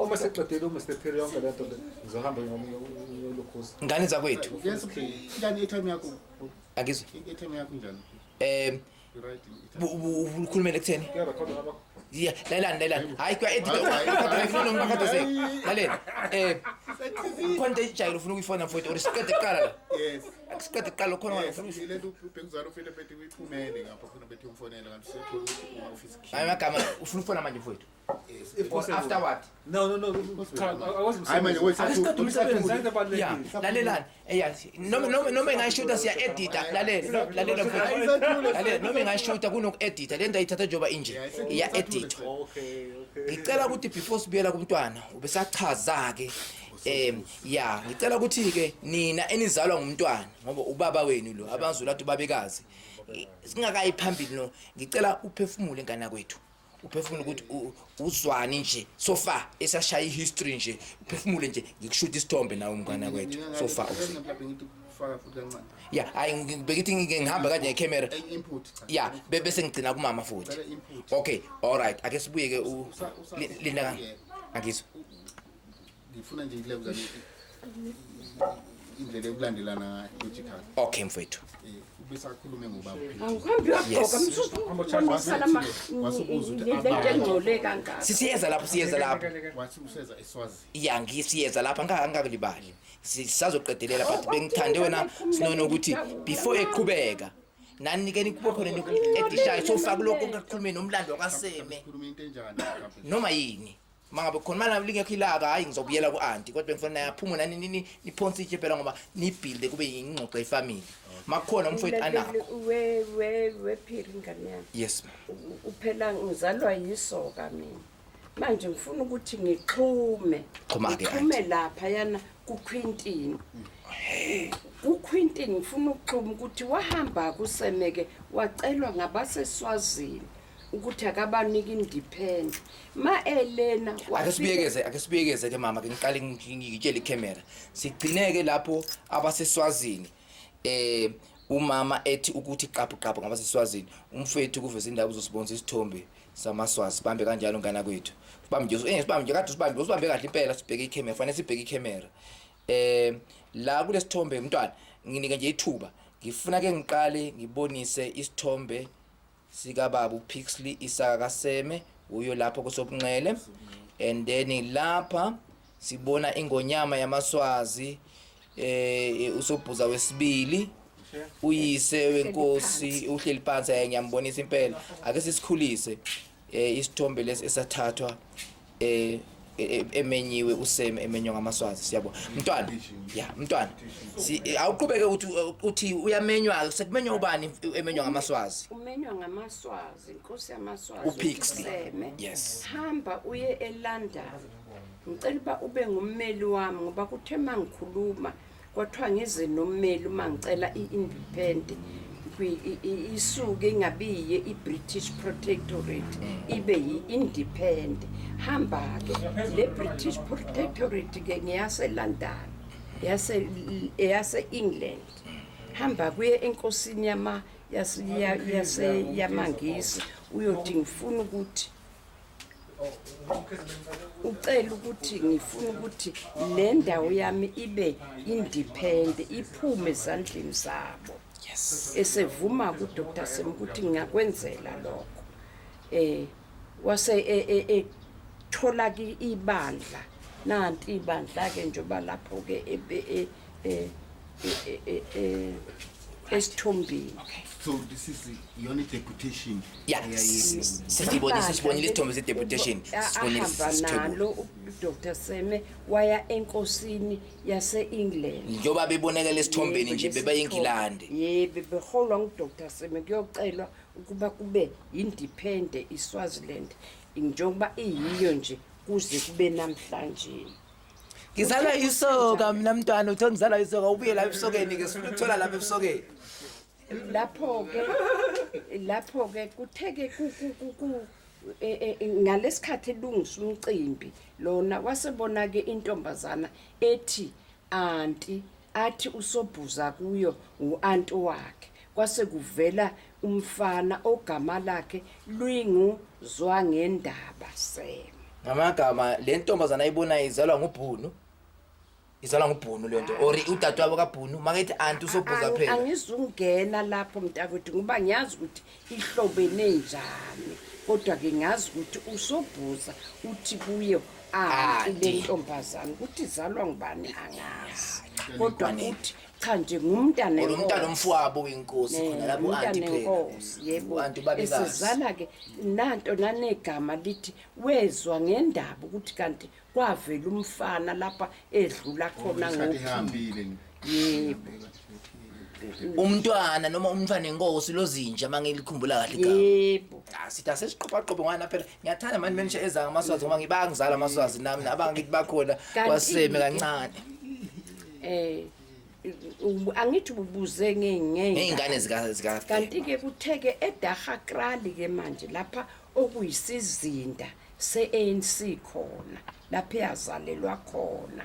Uma seqedile uMr Phiri yonke lento le, ngizohamba ngiyolukhuza. Ngane zakwethu. Yes, njani i-airtime yakho? Angizwe. I-airtime yakho njani? Right. Ukhulumele ekutheni? Kuyarekhodwa lapha. Yeah, lalelani, lalelani. Hayi, kuya edit. Kodwa ngifuna noma kade Lalela. Khona into ejayele ufuna ukuyifona mfowethu or siqede kuqala la. Yes. Siqede kuqala khona wena Yes, ufuna le nto ubhekuzalo ufile bethi uyiphumele ngapha khona bethi umfonela kanti usethole ukuthi uma-office key. Hayi, amagama ufuna ukufona manje mfowethu. Yes. If Or possible. afterward. No, no, no. Cha, awazi Hayi manje umsebenzi. Asiqede umsebenzi. Into ebalulekile. Yeah, lalelani. Eya, noma ingayishuta siya edita, lalela, lalela mfowethu. Lalela, noma ingayishuta kunoku-edita, le nto ayithatha njengoba inje. Iya edit. Okay. Ngicela ukuthi before sibuyela kumntwana ubesachaza ke ya, ngicela ukuthi ke nina enizalwa ngumntwana, ngoba ubaba wenu lo, abazulu athi babekazi, singakayi phambili, no, ngicela uphefumule ngana kwethu, uphefumule ukuthi uzwani nje so far esashaya ihistory nje, uphefumule nje, ngikushuta isithombe nawe mngana kwethu so far uzwe. Mhlawumbe ngithi kufaka futhi kancane. Ya, hayi, ngibekithi ngihamba kanje ngecamera. Enye input, cha. Ya, bese ngigcina kumama futhi. Cela input. Okay, all right, ake sibuye ke linda Yeah. angizwe. Ngifuna nje ilekuzane indlela yokulandelana ngayo logical. Okay mfowethu. Ubesakhulume ngobaba uPhiri. Awuhambi uyagqoka msusu. Wasubuza ukuthi Lento abanye- engcole kangaka. Sisiyeza lapho, siyeza lapho. Wathi useza eSwazini. Ya, ngisiyeza lapha, angikakulibali, sisazoqedelela, but bengithande wena sinono ukuthi before eqhubeka nani ke nikube khona niku-edishayo sofa kulokhu ongakukhulume nomlando wakaseme. Khuluma into enjani mhlawumbe? Noma yini mangabe khona mana lingekho ilaka, hayi, ngizobuyela ku-anti, kodwa bengifuna naye aphume nani nini niphonse itshe phela ngoba nibhilde kube yingxoxo yefamily makukhona umfowethu anakho. We Phiri, ingane yami. Yes, ma'am. Uphela ngizalwa yisoka mina. Manje ngifuna ukuthi ngixhume. Xhuma-ke, Ngixhume lapha yana kuQuintin. KuQuintin ngifuna ukuxhuma ukuthi wahamba kusemeke wacelwa ngabaseSwazini ukuthi akabanike independent. Ma elena Ake sibuyekeze, ake sibuyekeze ke mama, ke ngiqale ngitshele icamera, sigcineke lapho abaseswazini, umama ethi ukuthi qaphu qaphu ngabaseswazini. Umfethu kuveza indaba, uzosibonisa isithombe samaswazi. Bambe kanjalo ngana kwethu, sibambe nje, sibambe nje kade usibambe, usibambe kahle impela, sibheke icamera, fanele sibheke icamera. La kulesithombe, mntwana, nginike nje ithuba, ngifuna ke ngiqale ngibonise isithombe sikababa uPixley Isaka kaSeme, uyo lapho kusobunxele, and then lapha sibona ingonyama yamaswazi, uSobhuza wesibili, uyise wenkosi, uhleli phansi. Ngiyambonisa impela, ake sisikhulise isithombe lesi esathathwa emenyiwe useme, emenywa ngamaswazi. Siyabona mntwana, ya mntwana, awuqhubeke uthi uyamenywa, sekumenywa ubani emenywa ngamaswazi? Umenywa ngamaswazi, inkosi yamaswazi. UPixley. uSeme. Yes. Hamba uye eLondon, ngicela uba ube ngummeli wami, ngoba kuthe uma ngikhuluma kwathiwa ngize nommeli uma ngicela i-independent isuke ingabi yiye i-British Protectorate, ibe yi-independent. Hamba-ke le British Protectorate ke ngeyaseLondon, eyase-England. Hamba kuye enkosini yama yase yase yamangisi, uyothi ngifuna ukuthi ucela ukuthi ngifuna ukuthi le ndawo yami ibe independent, iphume ezandleni zabo. Esevuma kuDr Sem ukuthi ngingakwenzela lokho, wase ethola ke ibandla, nanti ibandla ke njengoba lapho ke esithombeni. So this is iyona deputation. Ya, sesibonile isithombe se-deputation, sisibonile. Ahamba Sithwebula. nalo uDr Seme waya enkosini yase-England. Njengoba bebonakala esithombeni nje, Yebo, bebayingilandi. Yebo, beholwa nguDr Seme kuyocelwa ukuba kube independent iSwaziland njengoba iyiyo nje kuze kube namhlanje. Ngizalwa isoka mina mntwana, uthe ngizalwa isoka, ubuye lapha ebusokeni-ke, sifuna ukuthola lapha ebusokeni. Lapho-ke kutheke ngalesikhathi elungisa umcimbi lona, wasebona-ke intombazana ethi anti, athi uSobhuza kuyo u-anti wakhe, kwase kuvela umfana ogama lakhe lwinguzwangendaba Seme. Ngamagama le ntombazana ayibonayo izalwa ngubhunu. Izalwa ngubhunu leyo nto or udadewabo kaBhunu makethi anti usobhuza phela. Angizungena lapho mntakwethu ngoba ngiyazi ukuthi ihlobene njani kodwa-ke ngazi ukuthi usobhuza uthi kuyo anti Anti. le ntombazane ukuthi izalwa ngubani angazi kodwa uthi cha nje ngumntana Or umntana omfowabo wenkosi khona lapho anti phela. enkosi yebo Anti ubabekazi. esizala-ke nanto nanegama lithi wezwa ngendaba ukuthi kanti kwavela umfana lapha edlula khona Isikhathi ngophiko ihambile. Yebo. Umntwana noma umntwana enkosi lozinja mangilikhumbula kahle igama. Yebo. Ah, sithi asesiqophaqophe ngwana phela ngiyathanda manje manje eza ngamaswazi ngoba ngibangizala amaswazi nami nabangithi bakhona Kanti kwaseme ke- kancane. Angithi ubuze ngey'ngane Ngey'ngane zika zika kanti-ke kutheke eDaggakraal ke manje lapha okuyisizinda se-ANC khona lapho eyazalelwa khona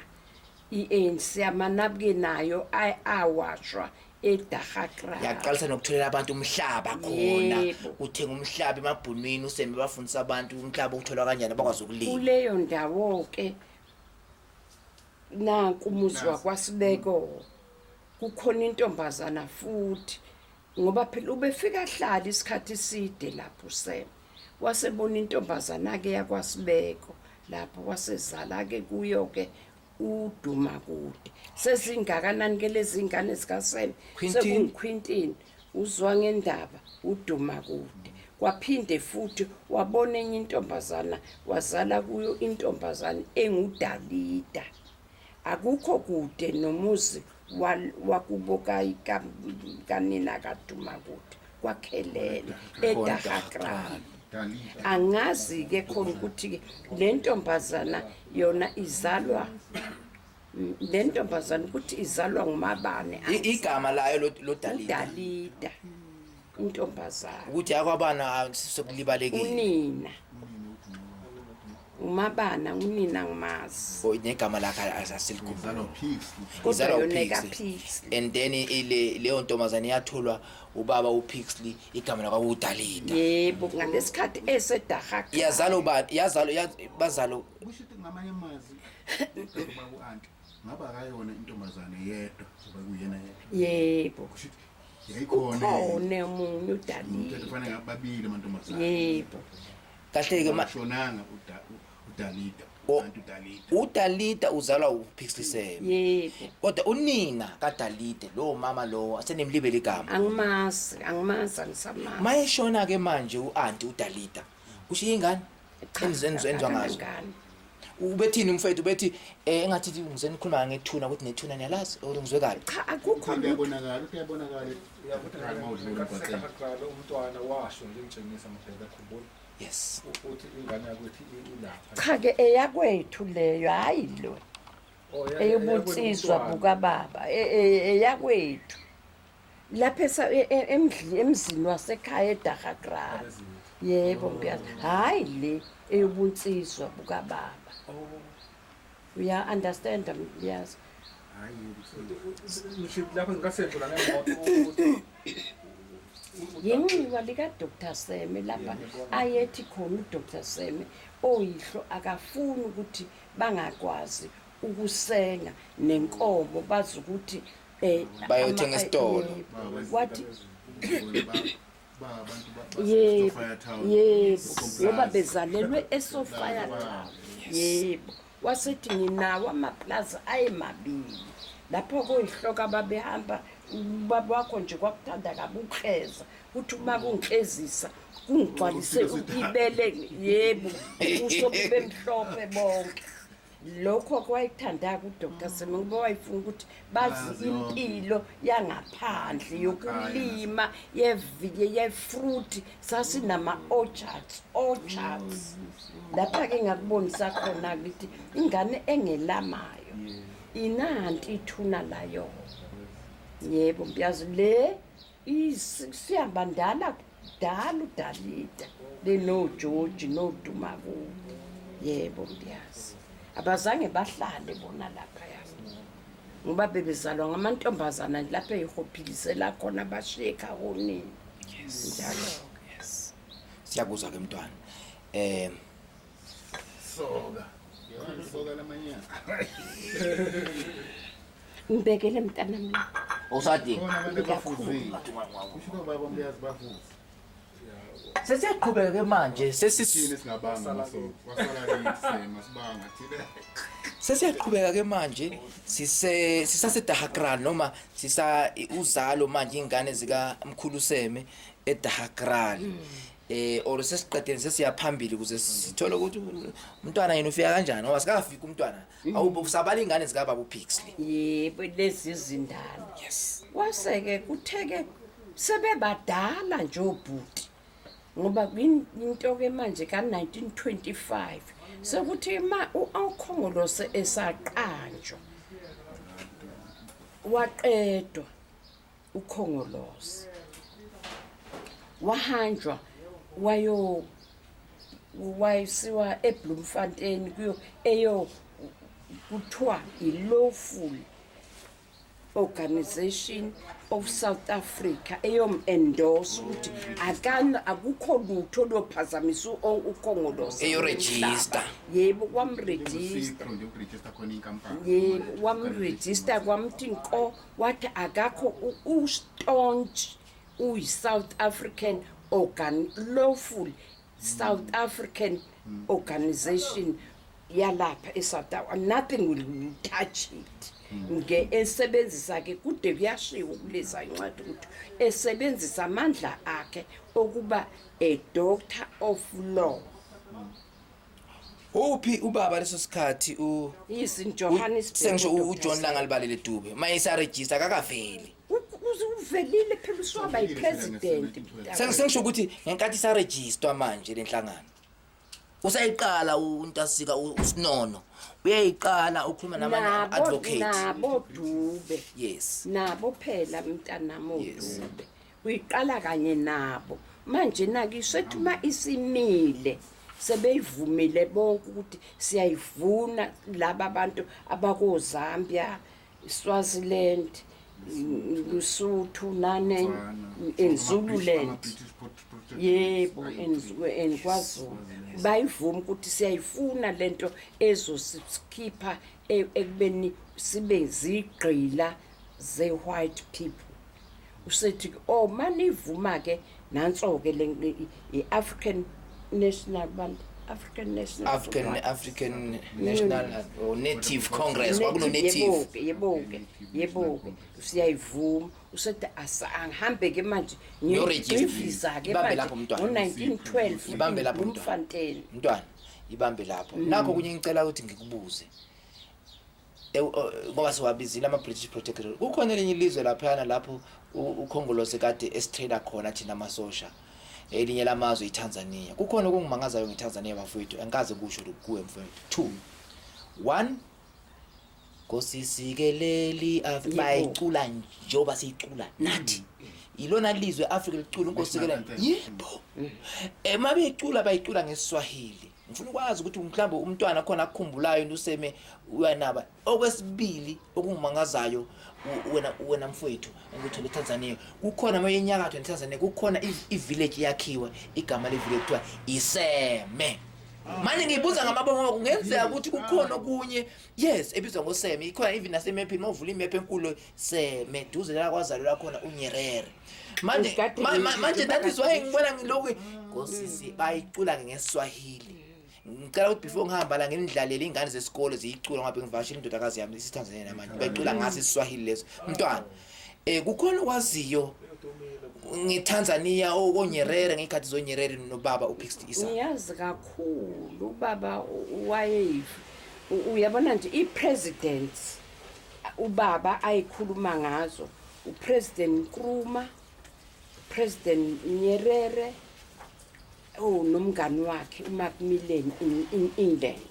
i-ANC amanabuke nayo awashwa eDaggakraal. Yaqalisa nokutholela abantu umhlaba khona. Yebo. Uthenga umhlaba emabhunwini usembe bafundisa abantu umhlaba utholwa kanjani bakwazi ukulima. Kuleyo ndawo-ke nanku umuzi wakwaSibeko kukhona intombazana futhi ngoba phela ubefika ahlala isikhathi eside lapho useme wasebona intombazana-ke yakwaSibeko lapho wasezala-ke kuyo-ke uduma kude sezingakanani ke lezi ngane zikaSeme. Quintin. SekunguQuintin uzwa ngendaba uduma kude kwaphinde futhi wabona enye intombazana wazala kuyo intombazana enguDalida akukho kude nomuzi wakubo kanina kaduma kude kwakhelene eDaggakraal. Dalida. Angazi-ke khona ukuthi-ke le ntombazana yona izalwa le ntombazana ukuthi izalwa ngumabane. Igama layo lo Dalida. UDalida intombazana. Ukuthi akwabana sekulibalekile. Unina umabana unina ngimazi. Oh, negama lakhe aselikhumbula. Izalwa Pixley. Kodwa Izalwa yona uPixley. ekaPixley. And then ile leyo ntombazane yatholwa ubaba uPixley igama lakwaUdalida. Yebo, ngalesikhathi eseDaggakraal. Yazalo ba yazalo bazalo. Kusho ukuthi ngamanye amazwi ubaba u-anti ngaba akayona intombazane yedwa ngoba kuyena yedwa. Yebo. Kusho ukuthi yayikhona. Ukhona omunye Umthetho uDalida. kufanele ngabe babili amantombazane. Yebo. Kahle ke ma Shonanga uDalida. O- Anti uDalida. uDalida uzalwa uPixley Seme. Yebo. Kodwa unina kaDalide lo mama lo asenemlibele igama. Angimazi, angimazi, angisamazi. Mayeshona ke manje uanti uDalida. Kusho ingane Cha, enzwa ngazo. akanangane. Ubethini umfethu ubethi engathi ngizenikhuluma ngethuna ukuthi nethuna niyalazi or ngizwe kabi. Cha, akukho lutho. Uyabonakala, uyabonakala. Mawudlula emgwaqeni. Ngenkathi umntwana washo nje ngitshengisa mabheka khumbula. Yes. Uthi ingane yakwethu ilapha. Cha ke eyakwethu leyo hayi lo. Oh, Eyobunsizwa bukababa eyakwethu. Lapha emzini wasekhaya eDaggakraal. Yebo mbiyazi. Hayi le eyobunsizwa bukababa. Uya understand mbiyazi. Hayi Ngisho lapho ngikasedlula ngemoto uthi Yinxiwa lika Dr Seme lapha ayethi khona uDr Seme oyihlo akafuni ukuthi bangakwazi ukusenga nenkomo bazi ukuthi Bayothenga esitolo. Yebo. Wathi ba abantu yebo Sophia Town. yebo ngoba bezalelwe eSophia Town. Yebo, wasethi nginawo amaplaza ayemabili lapho koyihloka babehamba ubaba wakho nje kwakuthanda kabi ukleza kuthi uma kungiklezisa kungigcwalise ibele yebo ubuso bube mhlophe bonke. Lokho kwayithandaka uDr Seme ngoba wayefuna ukuthi bazi Bazi yonke. impilo yangaphandle yokulima ye-fruit sasinama-orchards orchards lapha-ke ngakubonisa khona ukuthi ingane engelamayo inanti ithuna layo. Yebo mbiyazi le sihamba ndala kudala uDalida benoJoji noDumakude. Yebo mbiyazi abazange bahlale bona laphaya ngoba bebezalwa ngamantombazana nje lapha eyihophilisela khona bashiye ekhawonini njalo. Yes. Siyakuzwa ke mntwana. Isoka. Isoka lamanyana. Ngibekele mntanami. Usadinga. Khona abantu abafuzile. Kusho baba mbuyazi bafuzi. Sesiyaqhubeka ke manje Thina singabanga masoka. Wasala kithi sema sibanga thina. Sesiyaqhubeka ke manje sise sisaseDahakran noma sisa uzalo manje ingane zika mkhulu Seme eDahakran. Or sesiqedeni sesiyaphambili ukuze sithole ukuthi umntwana yena ufika kanjani ngoba sikafika umntwana awubusabala ingane zika baba uPixley. Yebo, lezi zindala. Yes. Kwase-ke kuthe-ke sebebadala nje obhuti ngoba into-ke manje ka-1925 sekuthi ma u-Ukhongolose esaqanjwa waqedwa uKhongolose wahanjwa wayo wayisiwa eBloemfontein kuyo eyo kuthiwa i-lawful Organization of South Africa eyom-endorse ukuthi akana akukho lutho oluyophazamisa uKhongolose. Eyoregister. Yebo, kwamregister. Nje ukuregister khona inkampani. Yebo, wamregister kwamthi nko wathi akakho u-staunch uyi-South African organ lawful South African organization yalapha eSouth Africa, nothing will touch it. Nge esebenzisa ke kude kuyashiwo kuleza incwadi ukuthi esebenzisa amandla akhe okuba a doctor of law. Uphi ubaba leso sikhathi u Is in Johannesburg. Sengisho uDr. uJohn Langalibalele Dube mayisa register akakaveli. Uvelile phela uswaba yi-president. Sengisho ukuthi ngenkathi isa register manje lenhlangano usayiqala untasika usinono uyayiqala ukhuluma namanye advocate. Nabo Dube. Yes. Nabo phela mntanami Yes. uDube uyiqala kanye nabo manje nake sethi uma isimile sebeyivumile bonke ukuthi siyayivuna laba bantu abakoZambia, Swaziland, Lesotho nane eNzululand. Yebo, enkwaZulu bayivuma ukuthi siyayifuna lento ezosikhipha ekubeni sibe zigqila ze-white people. Usethi oh manivuma ke nanso ke le i-African National Bank, African National African National or Native Congress kwakuno Native. Yebo yebo siyayivuma. Usethi angihambe ke manje Ngiyoregister. ngiyivisa ke Ibambe lapho mntwana. ngo-1912 Ibambe lapho mntwana. Bloemfontein. Mntwana ibambe lapho. Nakho kunye ngicela ukuthi ngikubuze ngoba siwabizile ama British Protectorate, kukhona elinye ilizwe laphana lapho uKhongolose kade esitrainer khona thina amasosha, elinye lamazwe iTanzania. Kukhona okungimangazayo ngeTanzania bafowethu, angikaze kusho kuwe mfowethu. 2 1 Nkosisikeleli bayicula njengoba siyicula nathi. Ilona lizwe Africa licula uNkosikeleli. Yebo. Mabeyicula bayicula ngeSwahili. Ngifuna ukwazi ukuthi mhlawumbe umntwana khona akukhumbulayo into useme uyanaba. Okwesibili okungimangazayo wena mfowethu ukuthi le Tanzania kukhona moya enyakatho neTanzania kukhona i-village yakhiwe igama le village kuthiwa Iseme. Manje ngibuza ngamabongo kungenzeka ukuthi kukhona okunye yes ebizwa ngoSeme ikhona even nasemepini mawuvula imap enkulu Seme duze la kwazalelwa khona uNyerere. Manje manje that is why ngibona ngilokhu ngosisi bayicula ngeSwahili. Ngicela ukuthi before ngihamba la ngindlalele ingane zesikole ziyicula ngoba ngivashile indodakazi yami isiTanzania namanje bayicula ngaso iSwahili leso. Mntwana kukhona okwaziyo ngeTanzania okoNyerere ngekhathi zoNyerere nobaba uPixley Isa. Ngiyazi kakhulu ubaba waye uyabona nje ipresident ubaba ayikhuluma ngazo uPresident Nkrumah, President Nyerere nomngani wakhe uMacmillan in England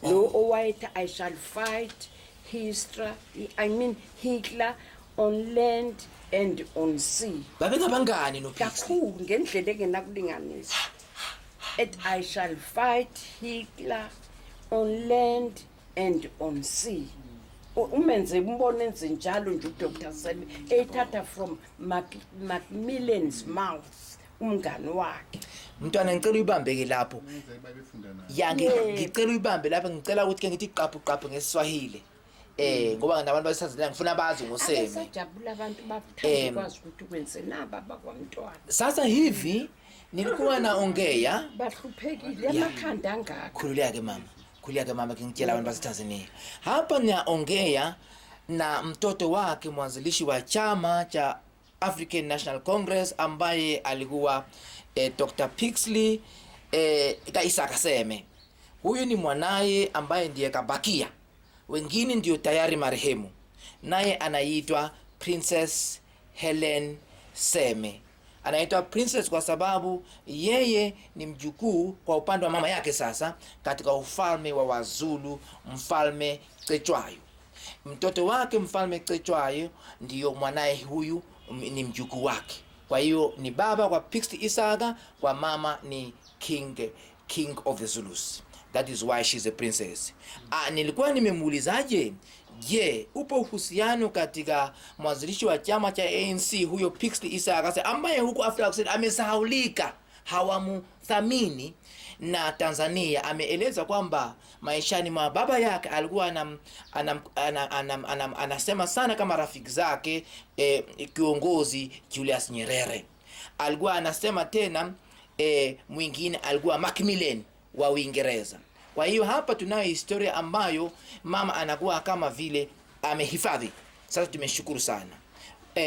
lo owayethi I shall fight Hitler, I mean Hitler on land and on sea. Babengabangani noPixley kakhulu ngendlela engenakulinganiswa. At I shall fight Hitler on land and on sea. Umenze umbone enze njalo nje uDr Seme eyithatha from Macmillan's mouth. umngani wakhe. Mntwana, ngicela uyibambe-ke lapho. Kungenzeka babefunda naye. Ya, ngicela uyibambe lapho, ngicela ukuthi ke ngithi qaphu qaphu ngeSiswahili. Ngoba nabantu baseTanzania ngifuna bazi ngoSeme. Abesajabula abantu, bathanda ukwazi ukuthi kwenze naba bakwamntwana. Sasa hivi nilikuwa naongea Bahluphekile amakhanda angaka. Khululeka ke mama, khululeka ke mama, ke ngitshela abantu baseTanzania. Hapa naongea na mtoto wake mwanzilishi wa chama cha African National Congress ambaye alikuwa Dr. Pixley Isaka Seme. Huyu ni mwanaye ambaye ndiye kabakia, wengine ndio tayari marehemu. Naye anaitwa Princess Helen Seme. Anaitwa Princess kwa sababu yeye ni mjukuu kwa upande wa mama yake sasa katika ufalme wa Wazulu, Mfalme Cetshwayo. Mtoto wake Mfalme Cetshwayo ndiyo mwanaye huyu, ni mjukuu wake. Kwa hiyo ni baba kwa Pixley Isaka, kwa mama ni king of the Zulus. That is why she's a princess. Nilikuwa nimemuulizaje, je, upo uhusiano katika mwanzilishi wa chama cha ANC huyo Pixley Isaka ambaye huko Afrika Kusini amesahaulika, hawamuthamini, na Tanzania? Ameeleza kwamba maishani mwa baba yake alikuwa anasema sana kama rafiki zake kiongozi Julius Nyerere. Alikuwa anasema tena mwingine alikuwa Macmillan wa Uingereza. Kwa hiyo hapa tunayo historia ambayo mama anakuwa kama vile amehifadhi. Sasa tumeshukuru sana.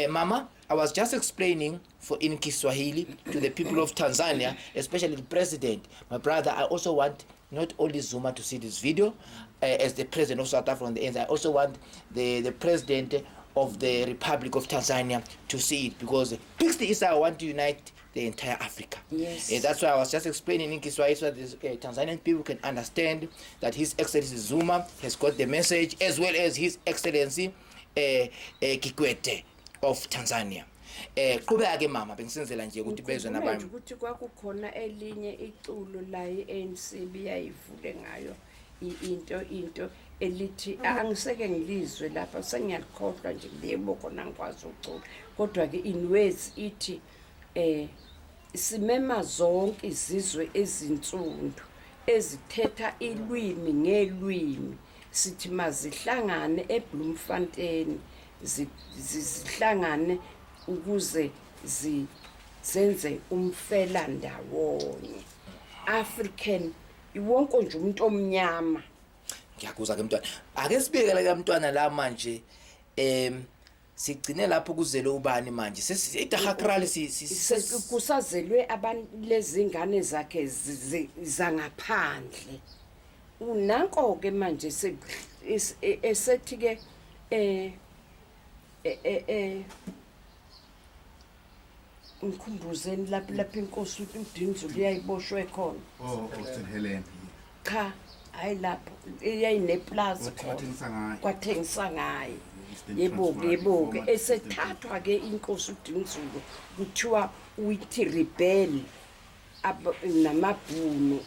Mama, I was just explaining for in Kiswahili to the people of Tanzania, especially the president. My brother, I also want not only Zuma to see this video as the president of South Africa on the end, I also want the president of the Republic of Tanzania to see it, because Pixley Isaka want to unite the entire Africa. That's why I was just explaining in Kiswahili so that the Tanzanian people can understand that His Excellency Zuma has got the message, as well as His Excellency Kikwete of Tanzania. Qhubeka ke mama, bengisenzela nje ukuthi bezwe Ngikhumbula nabanye. nje ukuthi kwakukhona elinye iculo la i-ANC biyayivule ngayo into elithi, angiseke ngilizwe lapha, sengiyalikhohlwa nje, yebo khona ngikwazi ukucula, kodwa ke in words ithi simema zonke izizwe ezinsundu ezithetha ilwimi ngelwimi, sithi mazihlangane eBloemfontein, zihlangane ukuze zenze umfela ndawonye, African, wonke nje umuntu omnyama. Ngiyakuzwa ke mntwana. Ake sibiyekele ke mntwana la manje. Sigcine lapho kuzele ubani manje? Sesi iDaggakraal Kusazelwe abantu lezingane zakhe zangaphandle. Unanko ke manje esethi ke ngikhumbuzeni lapho inkosi uDinizulu yayiboshwe khona. Oh, St Helen. Cha, hayi, lapho eyayineplaza khona. Kwathengisa ngayo. Kwathengisa ngaye. Eastern Yebo. Transvaal, Yebo ke. former Eastern. Esethathwa ke inkosi uDinizulu, kuthiwa uyithi rebel namabhunu,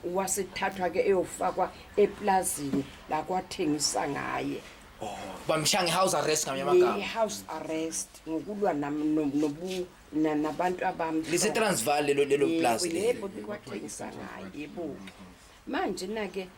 wasethathwa ke eyofakwa eplazini la kwathengisa ngaye. Oh, bamshaya house arrest ngamanye amagama. House arrest ngokulwa nabantu abamhlophe. Lise Transvaal lelo Yebo, plaza lelo. Yebo, likwathengisa ngaye, yebo. Manje na ke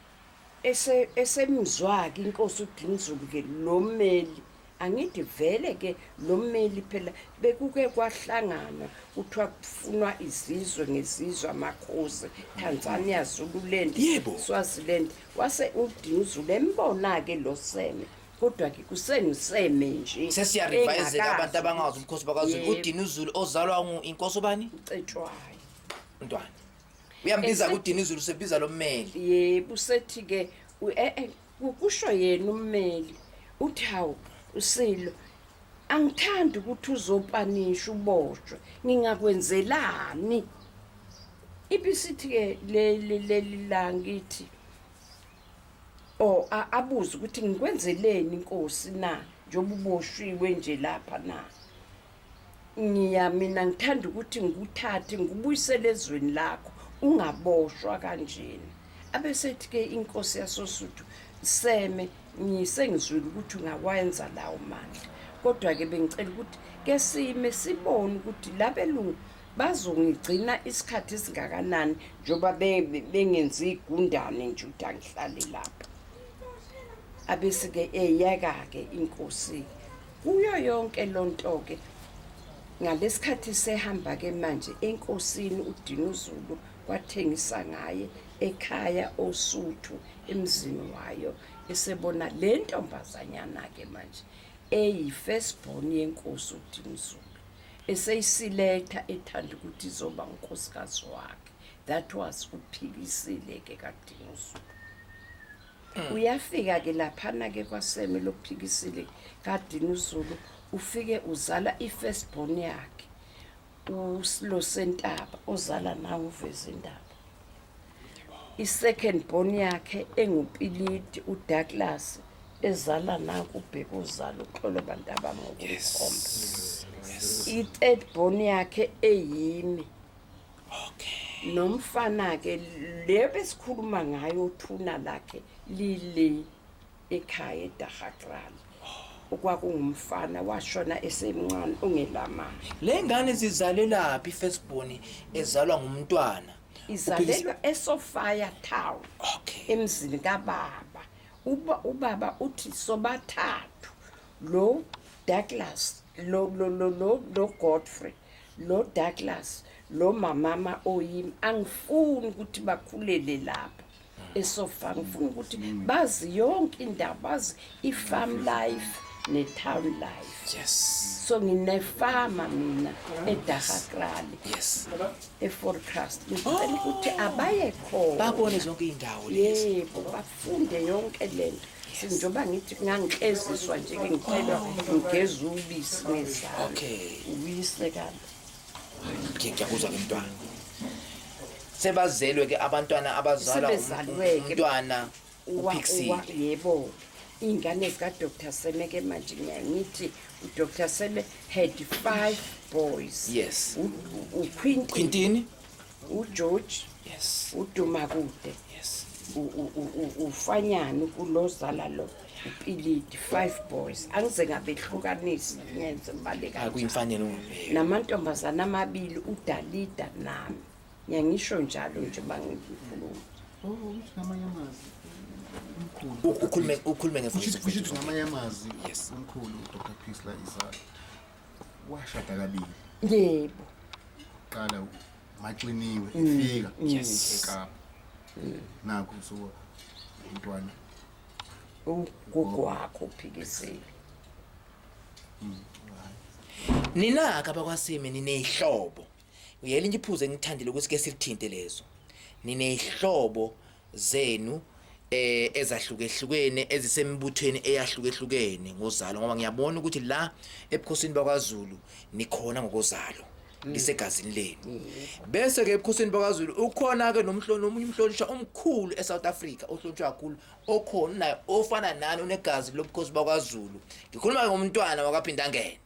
esemzwa ke inkosi uDinizulu ke lo mmeli, angithi vele ke lo mmeli phela bekuke kwahlangana, kuthiwa kufunwa izizwe ngezizwe, amakhosi, Tanzania, Zululand, Swaziland. Wase uDinizulu embona ke lo Seme, kodwa ke kusengiseme nje. Sesiya-revise Engakazi abantu abangazi umkhosi bakwaZulu. Yebo. UDinizulu ozalwa inkosi ubani? UCetshwayo. Mntwana. Uyambiza kuDinizulu, sebiza lo mmeli. Yebo, usethi ke kusho yena ummeli, uthi hawu usilo, angithandi ukuthi uzopanisha uboshwe, ngingakwenzelani? Ibisithi ke leli la ngithi oh abuze ukuthi ngikwenzeleni inkosi na, njengoba uboshiwe nje lapha na, ngiya mina ngithanda ukuthi ngikuthathe ngikubuyisele ezweni lakho, ungaboshwa kanjena. Abesethi ke inkosi yasoSuthu, Seme, ngisengizwile ukuthi ungawenza lawo mandla, kodwa ke bengicela ukuthi ke sime sibone ukuthi labelungu Bazongigcina isikhathi esingakanani njengoba bengenzi igundane nje ukuthi angihlale lapha. Abese-ke eyeka-ke inkosi kuyo yonke lonto-ke. Ngalesikhathi sehamba-ke manje enkosini uDinuzulu kwathengisa ngaye ekhaya oSuthu emzini wayo, esebona le ntombazanyana-ke manje eyi-firstborn yenkosi uDinuzulu, eseyisiletha ethanda ukuthi izoba unkosikazi wakhe. That was uPhikisile-ke kaDinuzulu. Uyafika-ke laphana-ke kwaSeme loPhikisile kaDinuzulu, ufike uzala i-firstborn yakhe uSilosentaba, ozala nawe uVezindaba. I-second born yakhe enguPilidi uDouglas, ezala nanku uBhekuzalo uxolo bantu abami ngokukhomba. I-third born yakhe eyimi. Nomfana-ke le besikhuluma ngayo thuna lakhe lile ekhaya eDaggakraal. Okwakungumfana washona esemncane ongelamandla. Le ngane zizalelaphi firstborn ezalwa ngumntwana? Izalelwa eSofia Town. Emzini kababa. Ubaba uthi sobathathu, lo Douglas, lo lo lo lo lo Godfrey, lo Douglas, lo mamama oyimi, angifuni ukuthi bakhulele lapha eSofa, ngifuna ukuthi bazi yonke indawo, bazi i-farm life ne-town life. So nginefama mina eDaggakraal. EForecast. Ngicela ukuthi abaye khona. Babone zonke indawo lezi. Yebo, bafunde yonke lento. Njengoba ngithi ngangikleziswa nje ke ngicela ngigeze ubisi ngezandla. Ubuyise kanti. Ngiyakuzwa ke mntwana. Sebazelwe ke abantwana abazalwa Sebezalwe ke. umntwana uPhikisile. Yebo. Ingane zika Dr Seme ke manje ngiyangithi uDr Seme had 5 boys. uQuintin. Quintin. uGeorge. uDumakude. Ufanyana kulozala lo uPilidi, 5 boys. Angize ngabehlukanisa ngenze ngibale kanjani. Akuyimfanelo ungibheke. Namantombazana amabili uDalida nami. Ngiyangisho njalo nje bangikhuluma. Oh, ukuthi ngamanye amazwi umkhulu. Ukhulume ngevoice. Kusho ukuthi ngamanye amazwi umkhulu uDr Pixley Isaka washada kabili. Yebo. Qala maxiniwe efika eKapa. Nakho so umntwana ugogo wakho uPhikisile. Ninaka abakwaSeme ninehlobo. Uyelinye iphuzu engithandile ukuthi ke silithinte lezo. Ninehlobo zenu ezahlukehlukene ezisembuthweni eyahlukehlukene ngozalo, ngoba ngiyabona ukuthi la ebukhosini bakwaZulu nikhona ngokozalo. Lisegazini lenu. Bese ke ebukhosini bakwaZulu ukhona ke nomunye umhlonishwa omkhulu eSouth Africa, ohlonishwa kakhulu, okhona naye ofana nani unegazi lobukhosi bakwaZulu. Ngikhuluma ke ngomntwana wakwaPhindangene.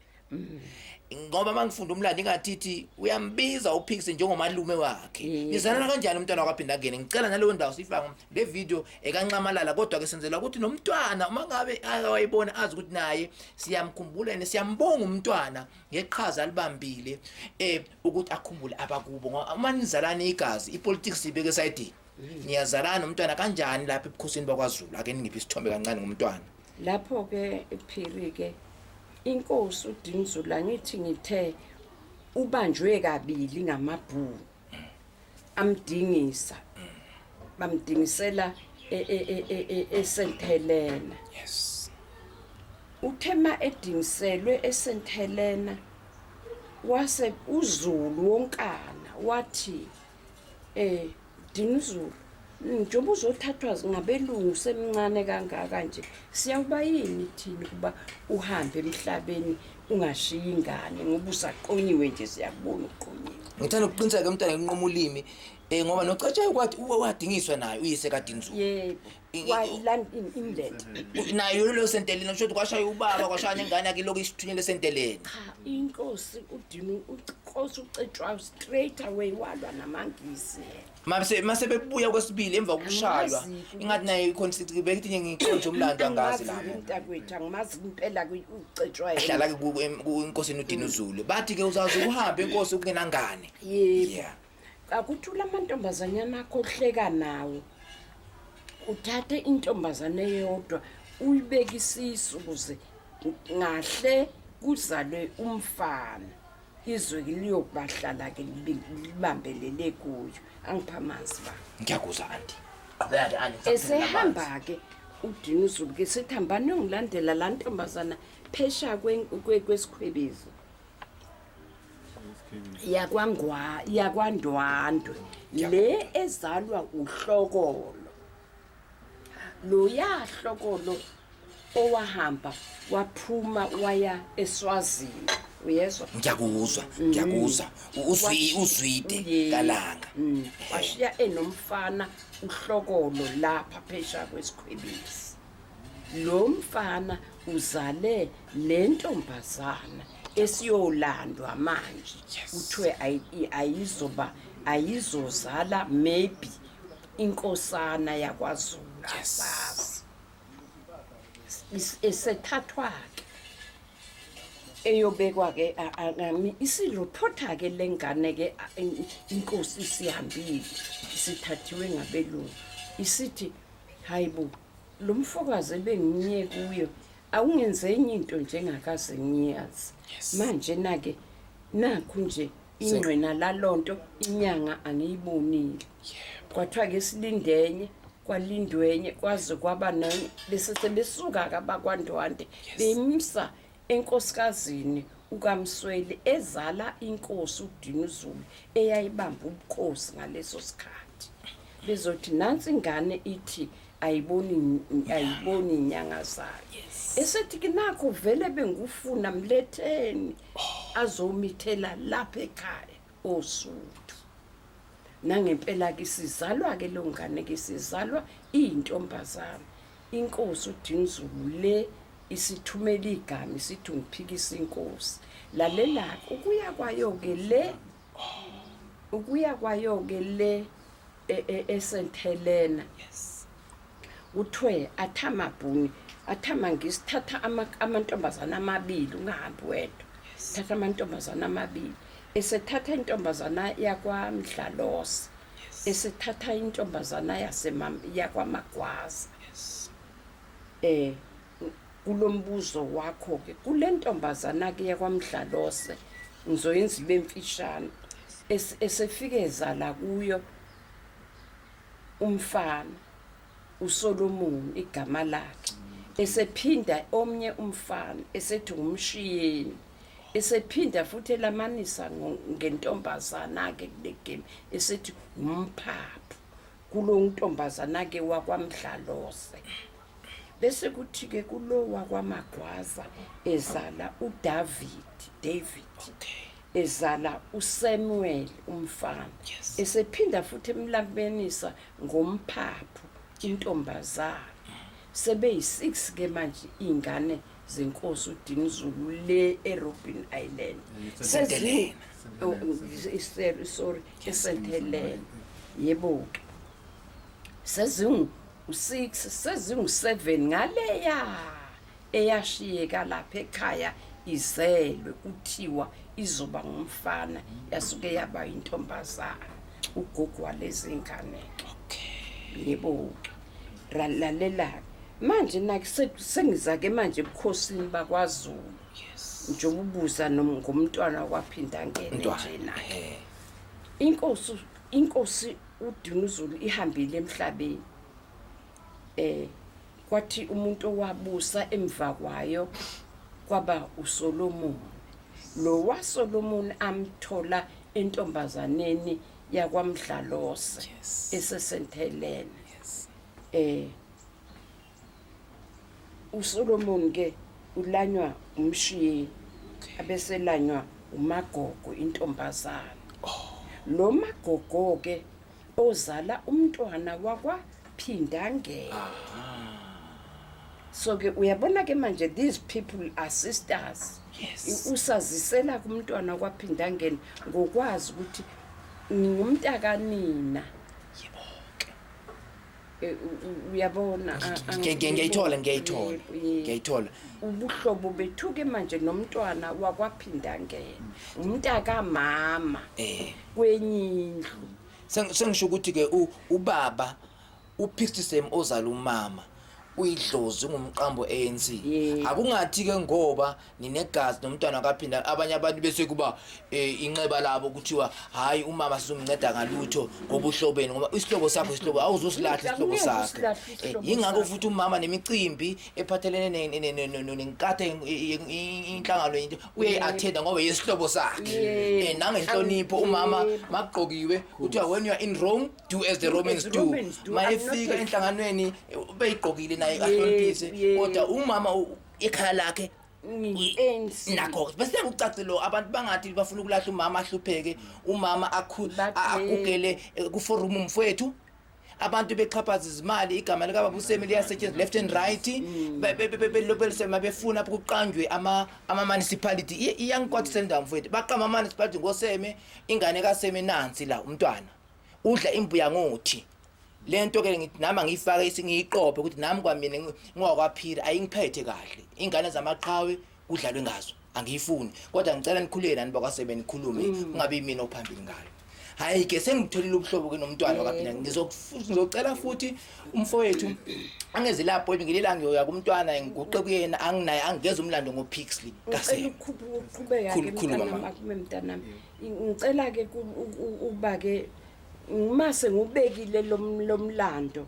Ngoba mangifunda umlando ingathithi uyambiza uPhikisi njengomalume wakhe. Nizalana kanjani umntwana wakwaPhindangene? Ngicela naleyo ndawo sifake le video ekanxamalala, kodwa ke senzela ukuthi nomntwana uma ngabe akawayibona azi ukuthi naye siyamkhumbula yena, siyambonga umntwana ngeqhaza alibambile ukuthi akhumbule abakubo. Ngoba uma nizalana igazi, ipolitics ibeke esayidini. Niyazalana umntwana kanjani lapha ebukhosini bakwaZulu? Ake ningiphe isithombe kancane ngomntwana. Lapho ke Phiri ke inkosi uDinuzulu angithi ngithe ubanjwe kabili ngamabhunu amdingisa, bamdingisela eSt Helena. Uthe ma edingiselwe eSt Helena wase uZulu wonkana wathi Dinuzulu, njengoba uzothathwa ngabelungu semncane kangaka nje, siyawuba yini thina ukuba uhambe emhlabeni ungashiyi ingane, ngoba usaqonyiwe nje, siyakubona uqonyiwe. Ngithanda ukuqiniseka mntwana nginqoma ulimi. Ngoba noCetshwayo kwathi wadingiswa naye uyise kaDinzulu. Yebo. Land in England. Nayo lo senteleni usho ukuthi kwashaya ubaba kwashaya nengane yakhe lokhu isithunyelwe senteleni. Cha, inkosi uDinu uNkosi uCetshwayo straight away walwa namaNgisi. Mase mase bebuya kwesibili emva kokushaywa Angimazi-ke ingathi naye ikhona bekithi nje ngiqonje umlando angazi Angimazi lapho. Mntakwethu angimazi impela uCetshwayo. Hlala ke kuNkosini uDinuzulu. Bathi ke uzaze uhambe inkosi kungenangane. Yebo. Yeah. Akuthula amantombazanyana akho ohleka nawo. Uthathe intombazane eyodwa uyibeke isisu ukuze ngahle kuzalwe umfana. Izwe liyobahlala ke libambelele kuyo. Angipha amanzi ba. Ngiyakuzwa auntie. That auntie. Esehamba ke uDinuzulu ke sethi hambani ngilandela la ntombazana phesha kwesikhwebezo. Yakwangwa yakwaNdwandwe le ezalwa uHlokolo. Lo yahlokolo owahamba waphuma waya eSwazini, uyezwa? Ngiyakuzwa, ngiyakuzwa. Uzwide kalanga. Washiya enomfana uHlokolo lapha phesha kwesikhwebisi. Lo mfana uzale le ntombazana esiyolandwa manje. Kuthiwe ayizoba ayizozala maybe inkosana yakwaZulu. Asazi. Esethathwa ke eyobekwa ke isilophotha ke lengane ke inkosi isihambile isithathiwe ngabelungu isithi hayibo lo mfokazi ebengiye kuyo awungenze enye into njengakaze ngiyazi manje nake nakhu nje ingqina lalonto inyanga angiyibonile. Kwathiwa ke silindenye kwalindwenye kwaze kwaba nenye bese sebesuka ke abakwaNdwandwe bemsa enkosikazini ukaMsweli ezala inkosi uDinuzulu eyayibamba ubukhosi ngaleso sikhathi. Bezothi nansi ingane ithi ayiboni ayiboni inyanga zayo. Esethi ke nakho vele bengufuna mletheni azomithela lapha ekhaya oSuthu. Nangempela ke sizalwa ke lo ngane ke sizalwa iyintombazana. Inkosi uDinuzulu le isithumela igama isithi ngiphikisa inkosi. Lalela ukuya kwayo ke le ukuya kwayo ke le eSt Helena. Kuthiwe athamabhuni athama ngisithatha amantombazana amabili ungahambi wedwa. Thatha amantombazana amabili. Esethatha intombazana yakwaMdlalose. Esethatha intombazana yakwaMagwaza. Kulombuzo wakho ke kule ntombazana ke yakwaMdlalose ngizoyenza ibe mfishane. Esefike ezala kuyo umfana uSolomon igama lakhe. Esephinda omnye umfana esethi ngumshiyeni. Esephinda futhi elamanisa ngentombazana ke kule game esethi umphaphu kulo ntombazana ke wakwaMdlalose. Bese kuthi ke kulo wakwaMagwaza ezala uDavid, David. Ezala uSamuel umfana. Esephinda futhi emlamenisa ngomphaphu intombazana. Sebeyi6 ke manje ingane zenkosi uDinuzulu le eRobben Island. Sorry, eSt Helena. Yebo ke. Sezingu-6 sezingu-7 ngaleya eyashiyeka lapha ekhaya izelwe kuthiwa izoba ngumfana yasuke yaba intombazana ugogo walezi ngane ke. Yebo ke. Lalela manje nake sengiza ke manje ebukhosini bakwaZulu. Njengoba ubuza ngomntwana kwaphinda ngene nje na. Inkosi uDinuzulu ihambile emhlabeni. Kwathi umuntu owabusa emva kwayo kwaba uSolomon. Lo waSolomon amthola entombazaneni yakwaMdlalose eseSt Helena. uSolomon ke ulanywa umshiyeni abeselanywa uMagogo intombazana. Lo Magogo ke Ozala umntwana wakwa Phindangene. So ke uyabona ke manje, these people are sisters. Usazisela kumntwana kwaPhindangene ngokwazi ukuthi ngingumntakanina. Yebo ke. Uyabona, Ngiyayithola, ngiyayithola. Yebo. Ngiyayithola. Ubuhlobo bethu ke manje nomntwana wakwaPhindangene, umntakamama kwenye indlu. Sengisho ukuthi ke ubaba uPixie ozala umama uyidlozi, ngumqambo ANC. Akungathi ke ngoba ninegazi nomntwana kaphinda, abanye abantu bese kuba inxeba labo kuthiwa hayi, umama sizomnceda ngalutho ngobuhlobeni, ngoba isihlobo sakho isihlobo, awuzosilahla isihlobo Angeke sakhe. usilahle isihlobo Yingakho sakho. futhi umama nemicimbi ephathelene nenkatha, inhlangano, into uyayi-attenda ngoba yisihlobo sakhe. Nangenhlonipho umama makugqokiwe kuthiwa, "When you are in Rome, do as the Do Romans as do." Romans do. I'm not Mayefika enhlanganweni, beyigqokile naye, ahloniphise, kodwa umama ekhaya lakhe Ngi-ANC. Nakho bese kucace lo, abantu bangathi bafuna ukulahla umama, ahlupheke umama, Bathi- agugele kuforum mfowethu, abantu bexhaphaza izimali, igama likababa uSeme liyasetshenziswa left and right. Belobelise befuna kuqanjwe ama municipality. Iyangikwatisa le ndawo mfowethu, baqamba ama municipality ngoSeme, ingane kaSeme nansi la, umntwana udla imbuya ngothi. Lento ke ngithi nami angiyifake, isingiyiqophe ukuthi nami kwamina ngiwakwaphila, ayingiphethe kahle. Ingane zamaqhawe kudlalwe ngazo, angiyifuni, kodwa ngicela nikhuleke nani bakwaSebe, nikhulume, kungabi mina ophambili ngayo. Hayi ke, sengitholile ubuhlobo ke nomntwana wakaphina. Ngizocela futhi umfowethu angeze lapho ngilela, ngiyoya kumntwana, ngiguqe kuyena, anginaye angigeza umlando ngoPixley Ngicela kaSeme. ukuqhubeka ke. Khuluma, Mntanami. mama. Akume mntanami, ngicela ke uba ke mase ngubekile lo lomlando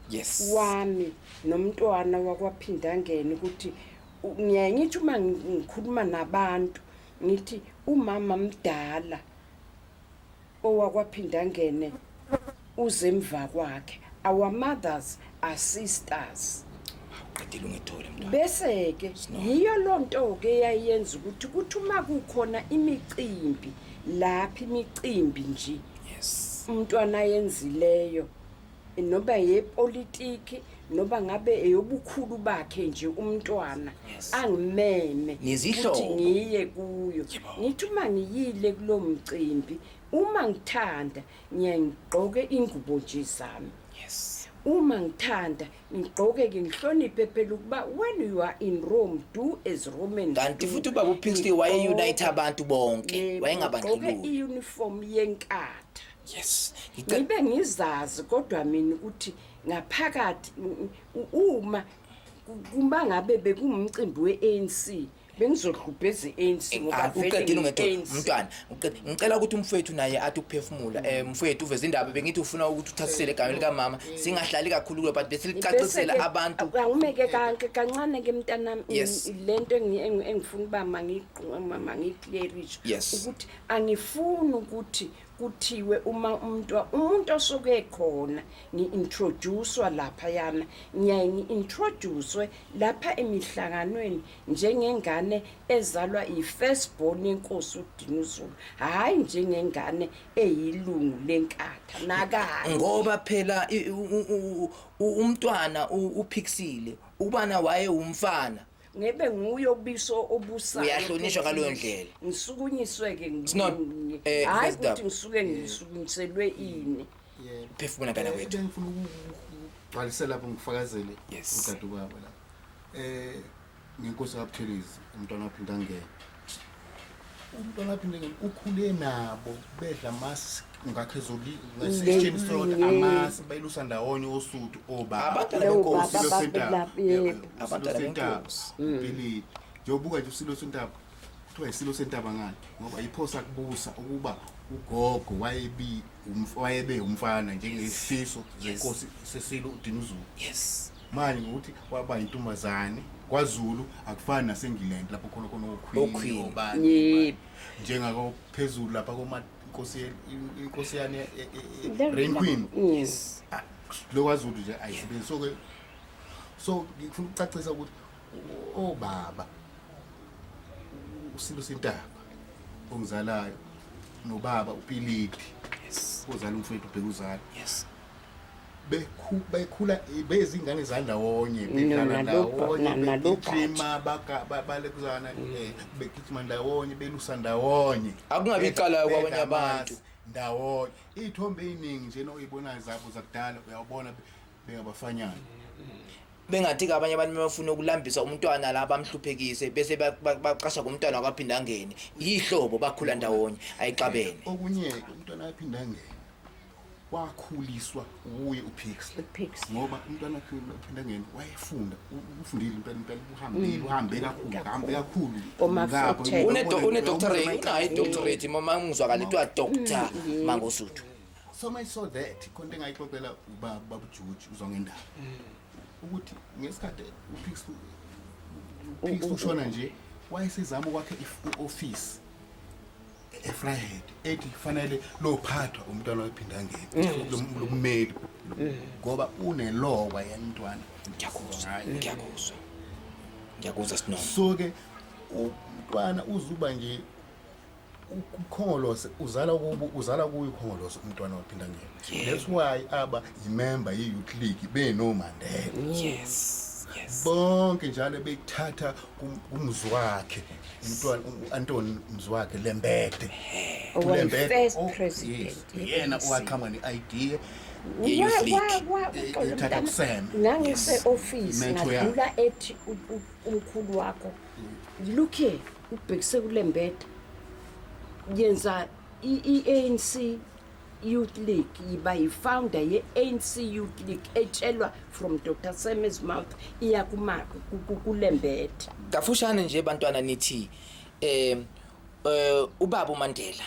wami nomntwana wakwaPhindangene, ukuthi ngiyaye ngithi uma ngikhuluma nabantu ngithi umama mdala owakwaPhindangene uze emva kwakhe, our mothers are sisters. Qedile, ungethole mntwana. Bese ke yiyo lonto ke eyayenza ukuthi kuthi uma kukhona imicimbi lapha, imicimbi nje umntwana ayenzileyo, noba yepolitiki, noba ngabe eyobukhulu bakhe nje umntwana, angimeme Nezihlobo. ukuthi ngiye kuyo. Ngithi uma ngiyile kulo mcimbi, uma ngithanda ngiye ngigqoke ingubo nje zami, uma ngithanda ngigqoke ke, ngihloniphe phela ukuba when you are in Rome, do as Romans Kanti do. futhi ubaba uPixley waye-unite abantu bonke. Yebo, Wayengabandlululi. ngigqoke i-uniform yeNkatha, Ngicela ngibe ngizazi kodwa mina ukuthi ngaphakathi uma kuma ngabe bekumcimbi we-ANC, bengizohlubheza i-ANC ngoba Ah, vele uqedile, ungethola ngi-ANC. umntwana. Ngicela ukuthi umfowethu naye athi ukuphefumula. Mfowethu, uveze indaba, bengithi ufuna ukuthi uthathisele egameni likamama, singahlali kakhulu kulo, but besilicacisela Bese-ke, abantu. Angumeke kancane ke mntanami. Lento engifuna uba mangiyiclearishe ukuthi angifuni ukuthi kuthiwe uma umuntu osuke khona ngi-introducewa laphayana, ngiyaye ngi-introducwe lapha emihlanganweni njengengane ezalwa i-first born yenkosi uDinuzulu, hhayi njengengane eyilungu leNkatha nakanye. Ngoba phela umntwana uPixile ubana waye umfana Ngebe nguye obiso obusayo. Uyahlonishwa ngaleyo ndlela. Ngisukunyiswe-ke It's not, hhayi President. ukuthi ngisuke ngisukunyiselwe ini. Yebo. Phefumula phela kwethu. Bengifuna ukugcwalisela lapho, ngifakazele udade ubaba la. Ngenkosi kaButhelezi, umntwana waPhindangene. Umntwana waPhindangene ukhule nabo, bedla amasi ngakhe zoli ngesitsheni sodwa, amasi bayilusa ndawonye oSuthu obaba. Abantwana Leyo benkosi. baba Isilo sentaba. babelapha, yebo. Yebo, Abantwana isilo sentaba. benkosi. Ubhilidi. Njengobuka nje usilo sentaba. Kuthiwa isilo sentaba ngani? Ngoba iphosa kubusa ukuba ugogo wayebe umfana njengesifiso zenkosi sesilo uDinuzulu. Manje ngokuthi waba intombazane kwaZulu, akufani naseNgilandi lapho khona khona Oqueen. oqueen obani. Njengako phezulu lapha koma inkosi yani Rain Queen. Ah, lo kwaZulu nje ayisebenzi, so ke so ngifuna ukucacisa ukuthi obaba usilo sentaba ongizalayo nobaba uPilidi ozala umfowethu uBhekuzala. Bekhula bezingane zandawonye, bedlala ndawonye, begijima, balekuzana, begijima ndawonye, belusa ndawonye. Akungabi icala kwabanye abantu. Ndawonye. Iy'thombe ey'ningi nje oyibonayo zabo zakudala, uyawubona bengabafanyana. Bengathi-ke abanye abantu bafuna ukulambisa umntwana la bamhluphekise, bese baqasha kumntwana kwaphinda angene. Yihlobo bakhula ndawonye, ayixabene. Okunye-ke umntwana aphinda angene wakhuliswa uye uPixley. uPixley. Ngoba umntwana aphinda angene wayefunda, ufundile impela impela, uhambile, uhambe kakhulu, uhambe kakhulu. Oma Ngapha, 410. Une-doctorate, unayo i-doctorate, mama ngizwakala kuthiwa Doctor Mangosuthu. So much so that khona into engayixoxela ubaba, baba uJuji uzongendaba, ukuthi ngesikhathi uPixley ushona nje, wayesezama ukwakha i-office eVryheid, ethi fanele lophathwa umntwana wephinda ngene lommeli, ngoba unelowa yemntwana. Ngiyakuzwa, ngiyakuzwa, ngiyakuzwa Sinono. So ke umntwana uzuba nje ukhongolose uzala kubo, uzala kuyo ukhongolose umntwana waphinda ngene. That's why aba yimember ye-youth league benoMandela. yes yes Bonke njalo bekuthatha kumzi wakhe umntwana u-Anton Mzwakhe Lembede. Owayi-first Oh, president yes, yena ye-ANC. owaqhamuka ne-idea Ye-Youth League. Ethatha kuSeme. Ngangise-office. Mentor yakhe. Ngadlula ethi umkhulu wakho, look here, ubhekise kuLembede, yenza i-ANC Youth League, yiba yi-founder ye-ANC Youth League, etshelwa from Dr Seme's mouth, iya kuLembede. Kafushane nje bantwana, nithi ubaba uMandela,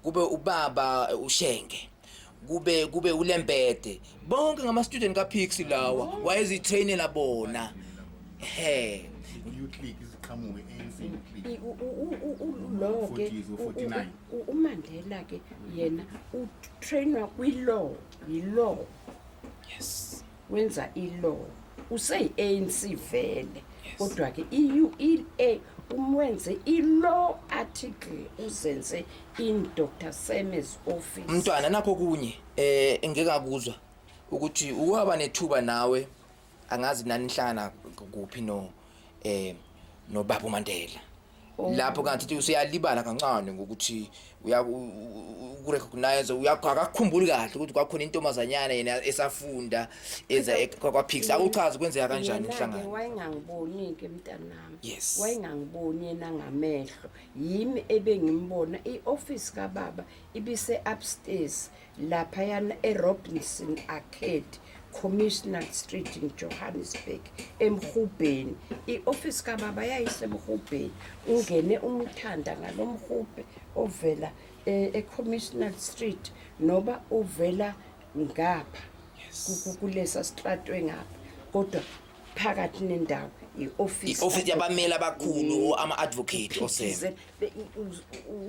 kube ubaba uShenge, kube uLembede, bonke ngama student kaPixley lawa wayezitrainela bona, he. Youth League iziqhamuke, ANC Youth League. Lo ke 40s or 49. uMandela ke yena utrainwa kwi-law, yi-law. Wenza i-law, useyi-ANC vele, kodwa ke i-UEA umwenze i-law article, uzenze in Dr Seme's office. Mntwana, nakho kunye engeke akuzwa ukuthi uwaba nethuba nawe, angazi nani nihlangana kuphi no nobaba uMandela lapho, kanti usuyalibala kancane ngokuthi uya ukurecognize, akakukhumbuli kahle ukuthi kwakhona intombazanyana yena esafunda eza kwaPixley. Akuchazi kwenzeka kanjani Yena-ke inhlangano. Wayengangiboni-ke mntanami. Wayengangiboni yena ngamehlo, yimi ebengimbona. I-office kababa ibise-upstairs laphayana eRobinson Arcade, Commissioner Street in Johannesburg, emhubheni. I-office kababa yayisemhubheni, ungene umuthanda ngalo mhubhe ovela e-Commissioner Street noba uvela ngapha kulesa stratwe ngapha, kodwa phakathi nendawo i-office. I-office yabameli abakhulu, ama-advocate oseme.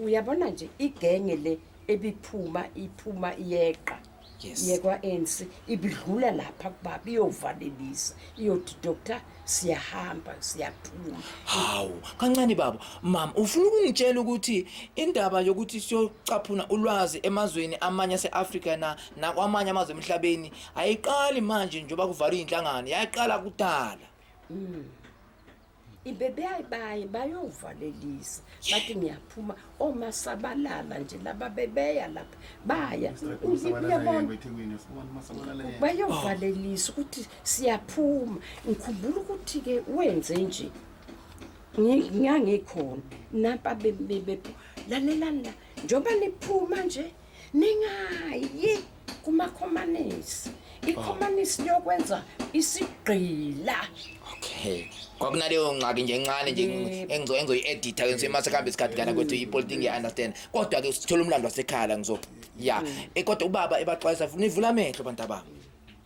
Uyabona nje igenge le ebiphuma iphuma iyeqa yekwa-ANC, ibidlula lapha kubaba iyovalelisa, iyothi, "Doctor, siyahamba, siyaphuma." Hawu, kancane baba. Mama, ufuna ukungitshela ukuthi indaba yokuthi siyocaphuna ulwazi emazweni amanye ase-Afrika na nakwamanye amazwe emhlabeni ayiqali manje njengoba kuvalwe inhlangano, yaqala kudala? Ibebeyayibaye bayovalelisa, bathi ngiyaphuma, omasabalala nje laba bebeya lapha, baya, uyabona, eThekwini sibona masabalala. Bayovalelisa ukuthi siyaphuma. Ngikhumbula ukuthi-ke wenze nje, ngangikhona nampa lalelani la, njengoba niphuma nje ningayi kumakhomanisi, ikhomanisi liyokwenza isigqila. Okay, kwakunaleyo ngxaki nje encane nje engizoyi-editha ke ngisemathi kuhambe isikhathi kana kwethu ipolitiki, ngiya-understand, kodwa-ke sithola umlando wasekhaya la ngizo ya. Kodwa ubaba ebaxwayisa, nivula amehlo bantu abami,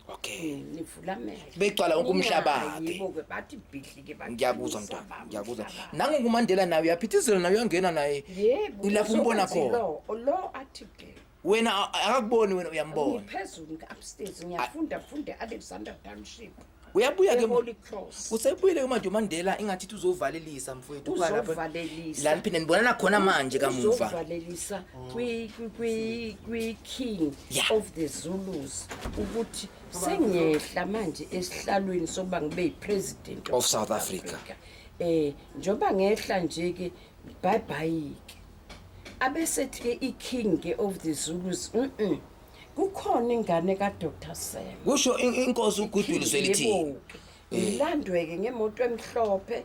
okay. Nivula amehlo. Begcwala wonke umhlaba-ke. Ningayi-ke, bathi bhidli-ke. Ngiyakuzwa mntwana, ngiyakuzwa. Nangokumandela naye uyaphithizela, naye uyangena naye. Yebo. Lapho umbona khona. Law article. Wena akakuboni, wena uyambona. Ngiphezulu upstairs, ngiyafunda funda e-Alexander Township. Uyabuya ke. E-Holy Cross. Usebuyile ke manje uMandela, ingathi ithi uzovalelisa mfowethu. Kuba Uzovalelisa. La niphinde nibonana khona manje kamuva. Uzovalelisa kwi-king of the Zulus ukuthi Sengiyehla manje esihlalweni sokuba ngibe yi-president Of South Africa. Njengoba ngehla nje ke, bye bye ke. Abesethi ke i-king ke of the Zulus, kukhona ingane kaDr Seme. Kusho inkosi uGoodwill Zwelithini. Yebo-ke. Ngilandwe-ke ngemoto emhlophe,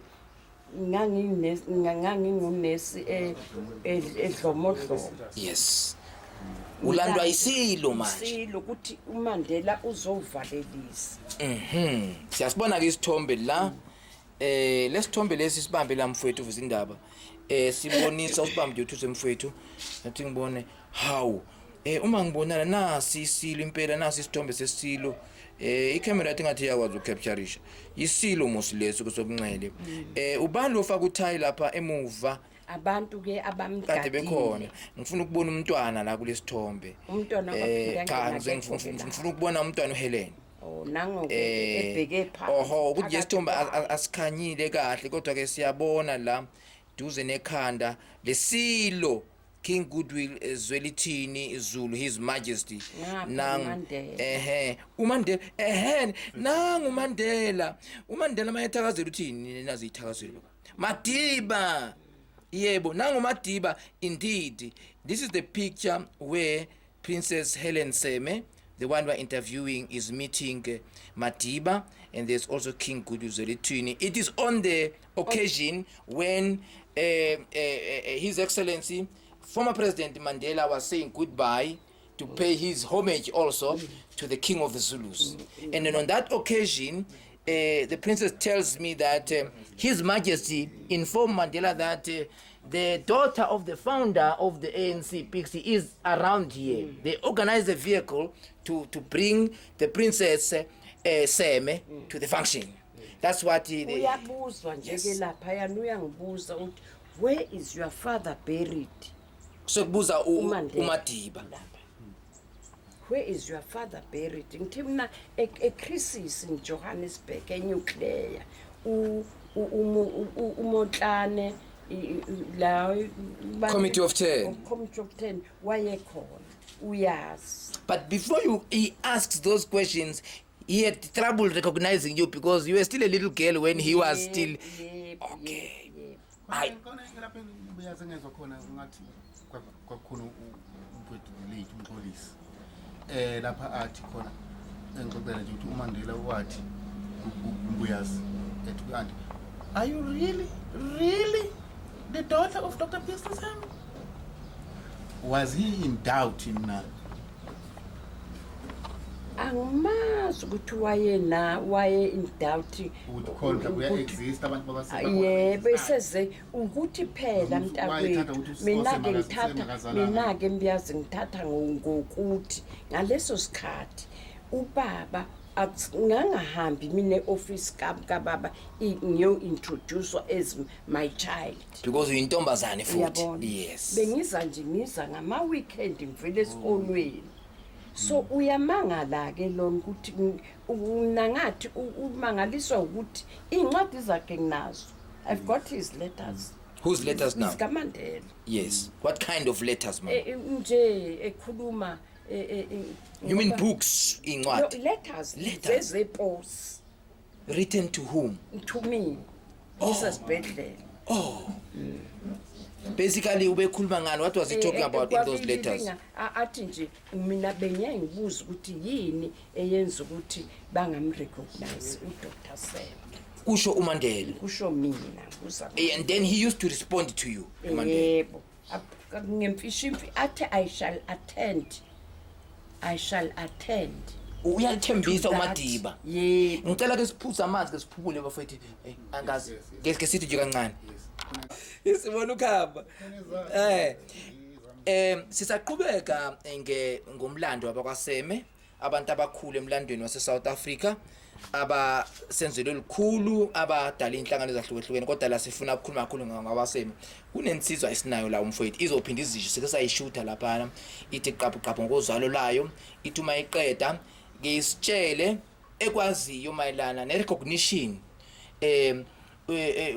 ngangingunesi eDlomodlomo. Yes, ulandwa isilo manje. Isilo, ukuthi uMandela uzovalelisa. Siyasibona ke isithombe la. Lesithombe lesi sibambe la, mfowethu Vizindaba. Sibonisa usibambe nje uthuse, mfowethu. Ngathi ngibone, hawu. Uma ngibonana nasi isilo impela, nasi isithombe sesilo. Icamera yathi ngathi iyakwazi ukucaptureisha. Isilo mos leso kusobunxele. Ubani lo faka uthayi lapha emuva? Abantu ke Kade abamgadile. Bekhona. Ngifuna ukubona umntwana la kulesithombe. Umntwana Cha, kwaphinde ngifuna ukubona umntwana uHelen. Oh, nango ebheke phansi. Oho, ukuthi nje Phakathi isithombe kwabo. asikhanyile kahle, kodwa ke siyabona la duze nekhanda lesilo, King Goodwill Zwelithini Zulu, His Majesty. Ngapha Nangu uMandela. Ehe, uMandela, ehe, nangu uMandela. UMandela mayethakazela uthini? Nazi ithakazelo, baba Madiba. Yebo, nangu Madiba. Indeed, this is the picture where Princess Helen Seme, the one we're interviewing, is meeting Madiba, and there's also King Goodwill Zwelithini. It is on the occasion when His Excellency, former President Mandela, was saying goodbye to pay his homage also to the King of the Zulus. And then on that occasion, the princess tells me that His Majesty informed Mandela that the daughter of the founder of the ANC, Pixie, is around here. They organized a vehicle to bring the Princess Seme to the function. That's what he, Uyabuzwa nje ke laphayana, uyangibuza ukuthi, "Where is your father buried?" Sekubuza uMandela. uMadiba. Lapha, "Where is your father buried?" Ngithi mina, "Ecrisis in Johannesburg, eNuclear, uMotlane la Committee of 10. Committee of 10 wayekhona, uyazi." But before you he asks those questions, he had trouble recognizing you because you were still a little girl when he was still. Yebo. Okay. Yebo. Hayi. Khona lapha ngibuyaze ngezwa khona ngathi kwakukhona umfowethu late uMxolisi lapha athi khona engixoxela nje ukuthi uMandela wathi kumbuyazi, ethi ku-aunty, "Are you really really the daughter of Dr. Pixley Seme?" Was he in doubt na? Angimazi ukuthi wayena waye in doubt. Ukuthi khona kuya-exist abantu Yebo, eseze ukuthi phela Wayethanda mntakwethu ukuthi mina-ke ngithatha usemakazalanga. Mina-ke mbiyazi ngithatha ngokuthi ngaleso sikhathi ubaba ngangahambi mina e-ofisi kababa ngiyo-introduce as my child. Because uyintombazane futhi. Uyabona? Yes. Bengiza nje, ngiza ngama-weekend, ngivele esikolweni, so uyamangala-ke lona ukuthi nangathi umangaliswa ukuthi iy'ncwadi zakhe nginazo. I've got his letters. Whose letters now? ZikaMandela. Yes. What kind of letters, ma'am? Nje ekhuluma You mean books, No, incwadi? letters. Letters. Zezeposi. Written to whom? To me ngisesibhedlela. Oh. Basically ubekhuluma ngani? What was he talking about in those letters? Athi nje mina bengiye ngibuza ukuthi yini eyenza ukuthi bangamrecognize uDr Seme. Kusho uMandela. Kusho mina, ngibuza. And then he used to respond to you, uMandela. Yebo, ngemfishimfi athi, "I shall attend, I shall attend." Uyalithembisa to that. uMadiba. Yebo. Ngicela ke siphuze amanzi, ke siphumule, bafethu. Angazi. Ke sithi nje kancane. Sibona ukuhamba. Sisaqhubeka nge ngomlando wabakwaSeme, abantu abakhulu emlandweni wase South Africa, abasenzele olukhulu, abadala inhlangano ezahlukahlukene, kodwa la sifuna ukukhuluma kakhulu ngabaseme. Kunensizwa esinayo la, umfowethu, izophinda izisho sike sayishutha laphana, ithi qaphu qaphu ngokozalo layo, ithi uma iqeda ke isitshele ekwaziyo mayelana ne-recognition,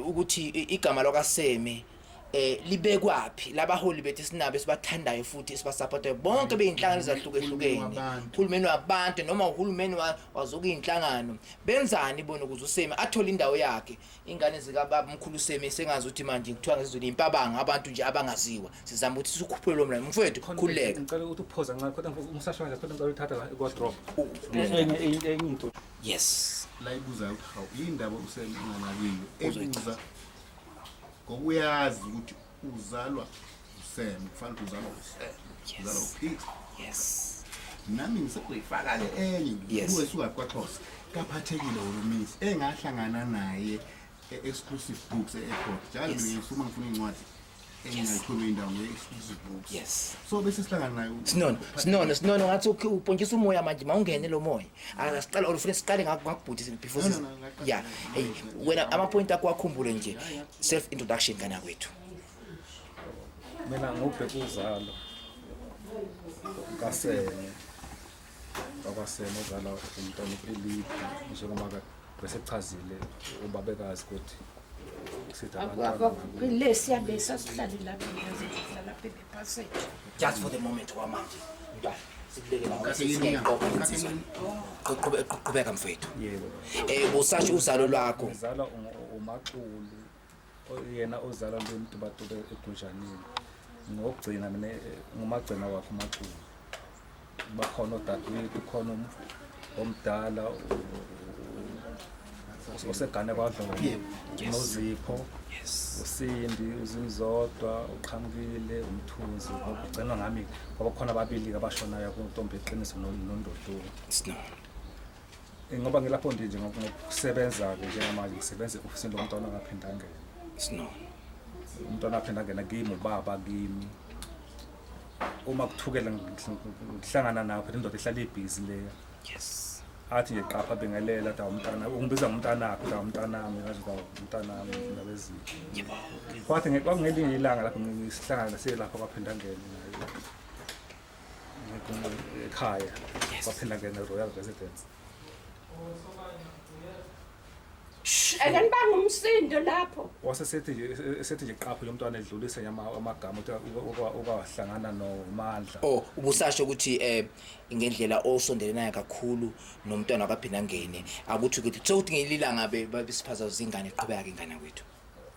ukuthi igama lwakaseme. Libekwaphi labaholi bethu esinabo esibathandayo futhi esibasupportayo bonke beyinhlangano ezahlukehlukene, uhulumeni wabantu noma uhulumeni wazokuyinhlangano, benzani bona ukuze uSemi athole indawo yakhe? Ingane zikababa umkhulu Semi sengazi ukuthi manje kuthiwa ngesiZulu impabanga, abantu nje abangaziwa. Sizama ukuthi sikhuphule lo mlando, mfowethu, khululeka. Ngicela ukuthi uphoze kancane kodwa umsasho kanje, kodwa ngicela uthatha la kwa-drop enye enye into. Yes. La ibuzayo ukuthi hawu, yindaba uSemi enganakiwe, ebuza ngoba uyazi ukuthi uzalwa uSemi, kufanele ukuthi uzalwa uSemi, uzalwa uPeter. Nami ngisezoyifaka-ke enye. Buke suka kwaXhosa kaphathekile wolomisi engahlangana naye e-Exclusive Books e-airport njalo. Mina ngisuma ngifuna iy'ncwadi engingayitholi indawo nge-Exclusive Books. So bese sihlangana naye. Sinono, Sinono, Sinono, ngathi upontshisa umoya manje, mawungene lo moya. Asiqale or ufuna siqale ngakubhuti before No, no, no, ngaqala. Yeah, hey wena, ama point akho wakhumbule nje, self introduction kana kwethu. Mina ngubheka uzalo kaSeme, wakwaSeme, ozala umntwana uPhiliphi, njengoba besechazile ubabekazi ukuthi sithi abantwana. Lesiya lesa sihlale lapha, sihlala lapha epassage. Just for the moment kwamanje, mntwana, sikubeke la. Kase Siyaqoqa yini? insizwa. Qhubeka mfowethu. Yebo. Busasho uzalo lwakho. Ngizalwa uMaxulu, yena ozalwa lomtubatuba eGunjanini. Ngokugcina mina, ngumagcina wakhe uMaxulu. Bakhona odadewethu, khona omdala osegane kwaDlomo, uNozipho, uSindi, uZimzodwa, uqhamukile umthunzi. Kugcinwa ngami ngoba khona ababili abashonayo, kuntombi eqiniso noNdodulu. Sinono. Ngoba ngilapho nje ngokusebenza-ke njengamanje ngisebenza e-ofisini lomntwana angaphinda angena. Sinono. Umntwana aphinda angena kimi, ubaba kimi. Uma kuthukela ngihlangana nawo phela, indoda ihlala ibhizi leya. Athi nje qapha, bengelela, athi awumntana, ungibiza ngomntanakho, athi awumntanami, ngathi awumntanami, indaba ezinhle. Kwathi kwakungelinye ilanga lapho ngisihlangana selapha kwaphinda ngene naye ekhaya kwaphinda ngene, Royal Residence. Ake nibanga umsindo lapho. Wasesethi nje, esethi nje qapho yomntwana, edlulise nje amagama ukuthi ukwahlangana noMandla. Oh, ubusasho ukuthi ngendlela osondelanayo kakhulu nomntwana wakaphinda ngene, akuthi ukuthi sokuthi ngelilanga besiphaza zingane. Qhubeka ke, ingane kwethu.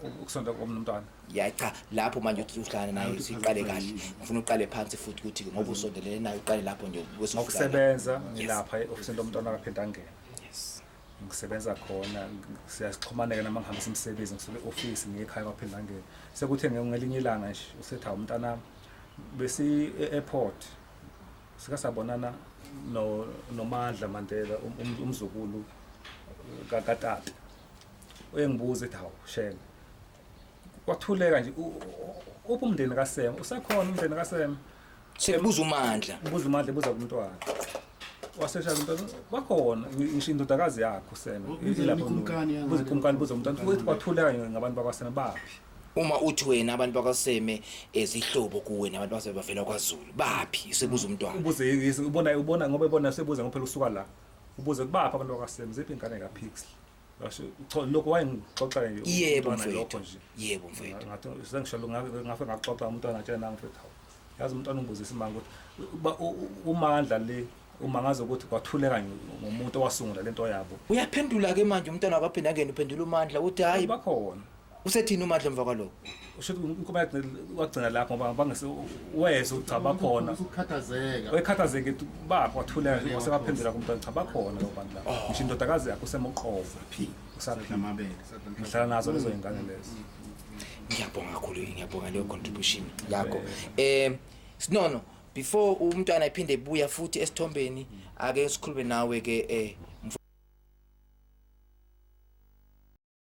Ukusonda komntwana. Ya, cha, lapho manje uthi uhlangana naye, siqale kahle, ngifuna uqale phansi futhi ukuthi ngoba usondelene naye, uqale lapho nje bese ufika la. Ngokusebenza ngilapha e-ofisini lomntwana akaphinda angene. Ngisebenza khona, siyasixhumaneka noma ngihambisa imisebenzi, ngisuke e-ofisi ngiye ekhaya kwaphinda ngene. Sekuthe ngelinye ilanga nje usethi hawu mntanami, besi e-airport sike sabonana no noMandla Mandela, umzukulu katata. Uyengibuza ethi hawu shenge, kwathuleka nje, uphi umndeni kaSem, usekhona umndeni kaSem? Sekubuza uMandla. Ubuza uMandla, ebuza kumntwana, wasesha umntwana bakhona, ngisho indodakazi yakho Seme. Ubuza Ilapho. ikumkani yangale. Buza ikumkani, buza umntwana ukuthi kwathuleka ngabantu bakwaSeme baphi. Uma uthi wena abantu bakwaSeme ezihlobo kuwe nabantu bakwaSeme bavela kwaZulu, baphi? Sebuza umntwana. Ubuze ubona ngoba ebona sebuza ngoba phela usuka la, ubuze kubaphi abantu bakwaSeme, ziphi ingane kaPixley. Ngasho cha, lokho wayengixoxa nje umntwana Mfowethu. lokho nje. Yebo mfowethu. Ngathi sengisho ngafe ngaxoxa umntwana, ngatshela nami mfethu, hawu yazi umntwana ungibuza isimanga ukuthi uMandla le umangaza ukuthi kwathuleka ngomuntu owasungula lento yabo. Uyaphendula ke manje umntwana wakaphinda ngene, uphendula uMandla uthi hayi. Bakhona. Usethini uMandla emva kwalokho? Usho ukuthi inkomo wagcina lapho ngoba bangese wezwe ukuthi cha, bakhona. Usukhathazeka. Wayekhathazeke ukuthi baphi, wathuleka, wasebaphendula kumntwana, cha, bakhona labo bantu labo, ngisho indodakazi yakho usemoqovo usaphila. Namabele. Ngihlala nazo lezo y'ngane lezo. Ngiyabonga kakhulu, ngiyabonga leyo contribution yakho. Sinono, before umntwana ephinde ebuya futhi esithombeni, ake sikhulume nawe ke. eh